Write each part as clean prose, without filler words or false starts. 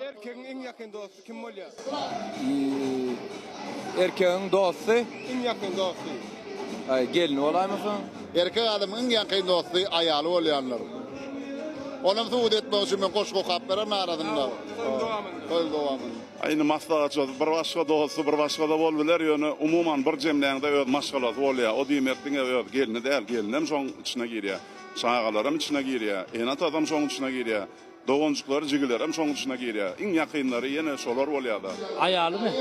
Erkegiň iň ýakyn dosty kim bolýar? Erkegiň dosty? Iň ýakyn dosty. Aý, gelni bolaýmasa? Erkek adamyň iň ýakyn dosty aýaly bolýandyr. Onam subut etmek üçin men goşgy okap bererin arasynda. Toýuň dowamynda. Toýuň dowamynda. Aý indi maslahatçy bir başga dosty bir başga-da bolup biler, ýöne umuman bir jemläňde öz maşgalasy bolýar. O diýmek diňe öz gelni däl, gelnem şoň içine girýär. Çagalaram içine girýär, ene-atasam şoň içine girýär. Doganjyklary, jigilerem şoň içine girýär. Iň ýakynlary ýene şolar bolýar-da. Aýalymy?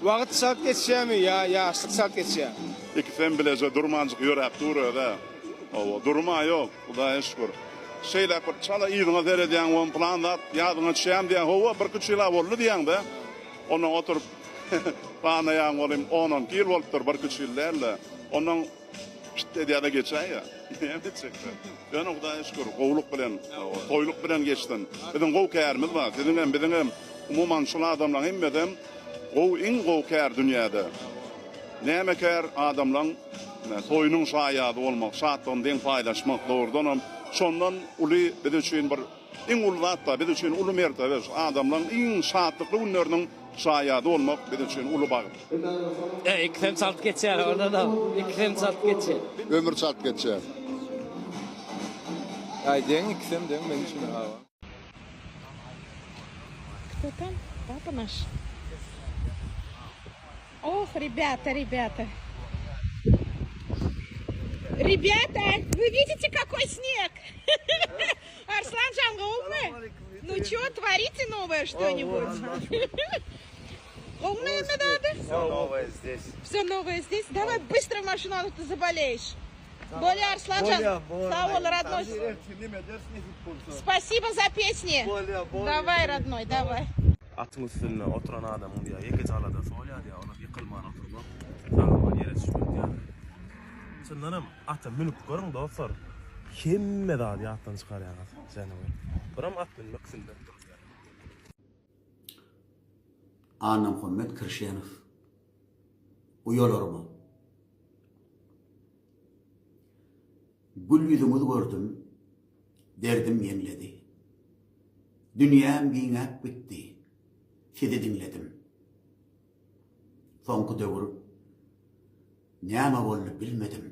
Wagt çalt geçýärmi ýa ýaşlyk çalt geçýär? Ikisem bileje durmanjyk ýöräp dur öz-ä. Hawa, durum-a ýok, Hudaýa şükür. Şeýläk bir çala yzyňa seredýäň, on pylan zat ýadyňa düşýärmi diýýäň, hawa, birküç ýyl-a boldy diýýäň-de. Ondan oturyp sanaýaň welin, on-on iki ýyl bolupdyr, birküç ýyl däl-de. Ondan Şit edýä-de geçäýýä. Näme etjekler? Ýöne Hudaýa şükür, gowulyk bilen, toýluk bilen geçsin. Biziň gowy kärimiz bar. Siziňem, biziňem, umuman şul adamlaň hemmesem gowy, iň gowy kär dünýäde. Näme kär? Adamlaň toýunyň şaýady bolmak, şatlygyny deň paýlaşmak, dogrudanam şondan uly biz üçin bir Iň uly zat-da, biz üçin uly mertebe, şu adamlaryň iň şatlykly günleriniň şaýady bolmak biz üçin uly bagt. E, ikisem çalt geçýär, ondanam ikisem çalt geçýär. Ömür çalt geçýär. Aý deň ikisem deň meň üçin hawa. Кто там? Папа наш? Ох, ребята, ребята. Ребята, вы видите, какой снег? Арслан Жангоумы? Ну что, творите новое что-нибудь? Умные надо? Все новое здесь. Все новое здесь? Давай быстро в машину, а то ты заболеешь. Боля Арсланжан, Саул, родной. Спасибо за песни. Давай, родной, давай. Atyň üstünde oturan adamyň diýýär, ýekeje aladasy bolýar diýýär, olam ýykylman oturmak, sag-aman ýere düşmek diýýär. Çyndanam ata münüp görüň dostlar, hemme zady ýatdan çykarýaňyz janawer. Biram at münmek sünnetdir diýýär. Annamuhammet Kirşenow. Uýalaryma. Gül ýüzüňiz gördüm, derdim ýeňledi. Dünýäm giňäp gitdi, sizi diňledim. Soňky döwür näme boldy bilmedim.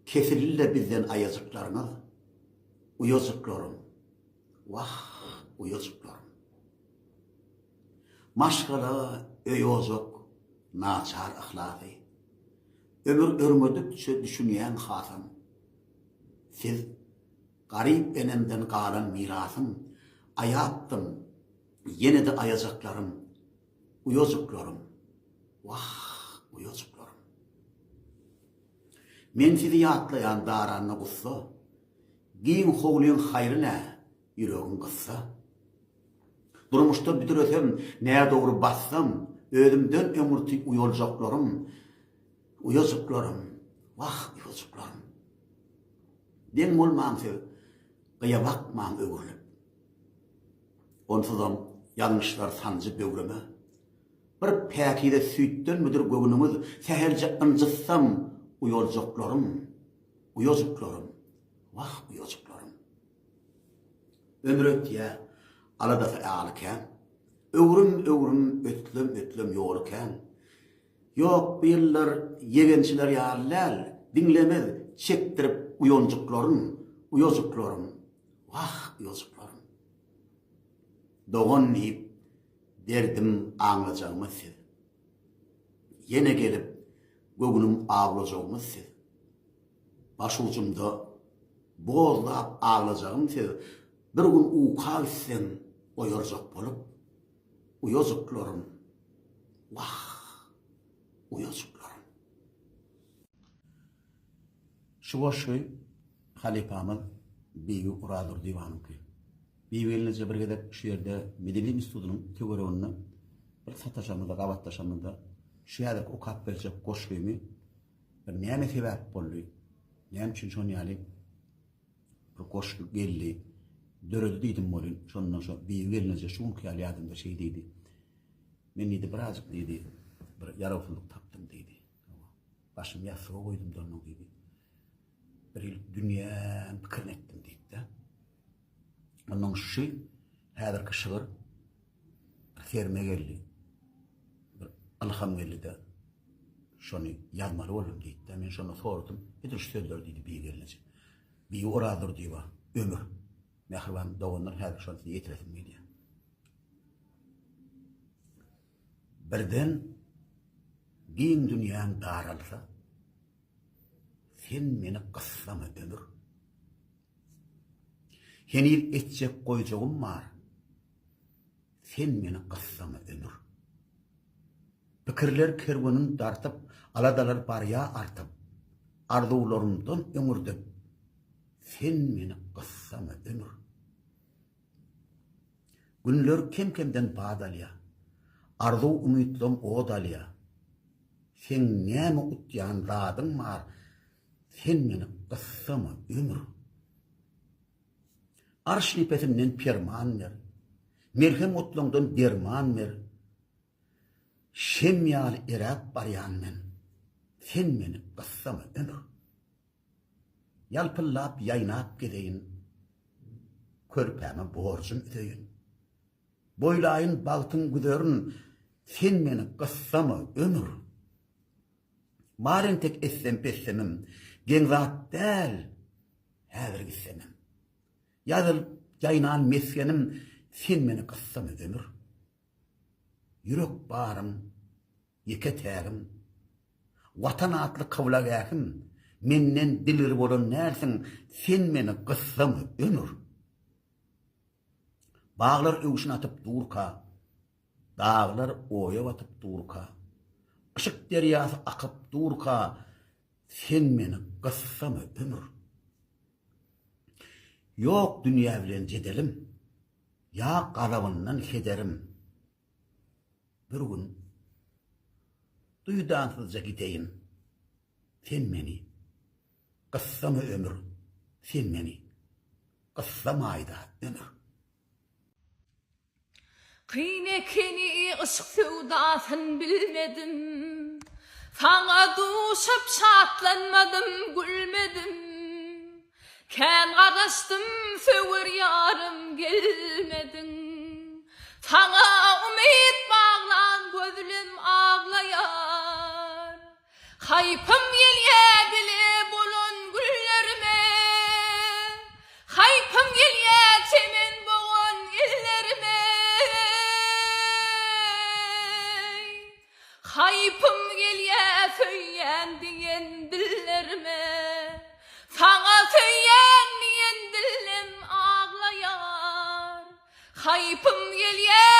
Kesildi-le bizden aýajyklaryňyz, uýajyklarym, wah, uýajyklarym. Maşgala, öý-ojak, naçar yhlasy. Ömür örňedikçe düşünýäň hasam. Siz garyp enemden galan mirasym, Aýapdym, ýene-de aýajaklarym, Uýajyklarym, wah, uýajyklarym. Men sizi ýatlaýan daranda gussa, Giň howlyň haýry nä, ýüregiň gyssa. Durmuşda büdresem, nädogry bassam, Özümden öňürti uýaljaklarym, Uýajyklarym, wah, uýajyklarym. Deň bolmaň siz, gyýa bakmaň öwrülip. Onsuzam ýalňyşlar sanjy böwrüme. Bir päkize süýtdenmidir göwnüňiz, Sähelje ynjytsam, uýaljaklarym, Uýajyklarym, wah, uýajyklarym. Ömür ötýä, aladasy aly kän. Öwrüm-öwrüm, ötlem-ötlem ýoly kän. Ýok, bu ýyllar ýegençiler ýaly däl, Diňlemez çekdirip uýanjyklaryn, Uýajyklarym, wah, uýajyklarym. Dogan diýip, derdim aňlajagyňyz siz. Ýene gelip, göwnüm awlajagyňyz siz. Başujumda bozlap aglajagym siz, Bir gün uka gitsem oýarjak bolup, Uýajyklarym, wah, uýajyklarym. Şu goşgy halypamyz Bibi Orazdurdyýewanyňky. Bibi gelneje bir gezek şu ýerde Medeniýet institutynyň töwereginde bir sataşamyzda, gabatlaşamyzda şu häzirki okap berjek goşgymy Bir näme sebäp boldy? Näme üçin şon ýaly bir goşgy geldi, döredi diýdim welin, şondan şo Bibi gelneje şu günki ýaly ýadymda şeý diýdi. Men diýdi, birazjyk diýdi, bir ýarawsyzlyk tapdym diýdi. Başymy ýassyga goýdum da ondan diýdi. Bir ýyl dünýäň pikirini etdim diýdi-de. Ondan şu häzirki şygyr. Serime geldi. Bir ylham geldi-de, şony ýazmaly boldum diýdi-de, men şonda soradym, edil şu sözleri diýdi Bibi gelneje. Bibi Orazdurdyýewa, Ömür. Mähriban doganlar, häzir şony size ýetiresim gelýär. Birden giň dünýäm daralsa, Sen meni gyssama ömür. Heniz etjek goýjagym bar, Sen meni gyssama ömür. Pikirler kerwenin dartyp, Aladalar barýa artyp, Arzuwlarymdan öňürdip, Sen meni gyssama ömür. Günler kem-kemden bat alýa, Arzuw-umytlam ot alýa. Seň näme utýan zadyň bar, Sen meni gyssama, ömür. Arş nepesinden perman ber, Melhem otlaňdan derman ber. Şem ýaly eräp barýan men, Sen meni gyssama, ömür. Ýalpyldap ýaýnap gezeýin, Körpäme borjum üzeýin. Boýlaýyn bagtyň güzerin, Sen meni gyssama, ömür. Bar entek etsem-petsemim, Geň zat däl, häzir gitsemem. Ýazylyp ýaýnan mesgenim, Sen meni gyssama, ömür. Ýürek barym, ýeke tägim, Watan atly kyblagähim, Menden dilgir bolan dälsiň, Sen meni gyssama, ömür. Baglar öwşün atyp durka, Daglar oýa batyp durka, Yşk derýasy akyp durka, Sen meni gyssama, ömür. Ýok dünýä bilen jedelim, Ýa gazabyndan hederim. Bir gün duýdansyzja gideýin. Sen meni gyssama ömür, sen meni gyssamaýda ömür. Kyn ekeni yşk söwdasyn bilmedim. Saňa duşup şatlanmadym, gülmedim. Kän garaşdym söwer ýarym gelmediň. Saňa umyt baglan gözlem aglaýar. Haýpym gelýä bile bolan günlerime. Haýpym gelýä çemen bogan ellerime. Haýpym gelýä söýýän diýen dillerime. Saňa söýýän diýen dillem aglaýar. Haýpym gelýä.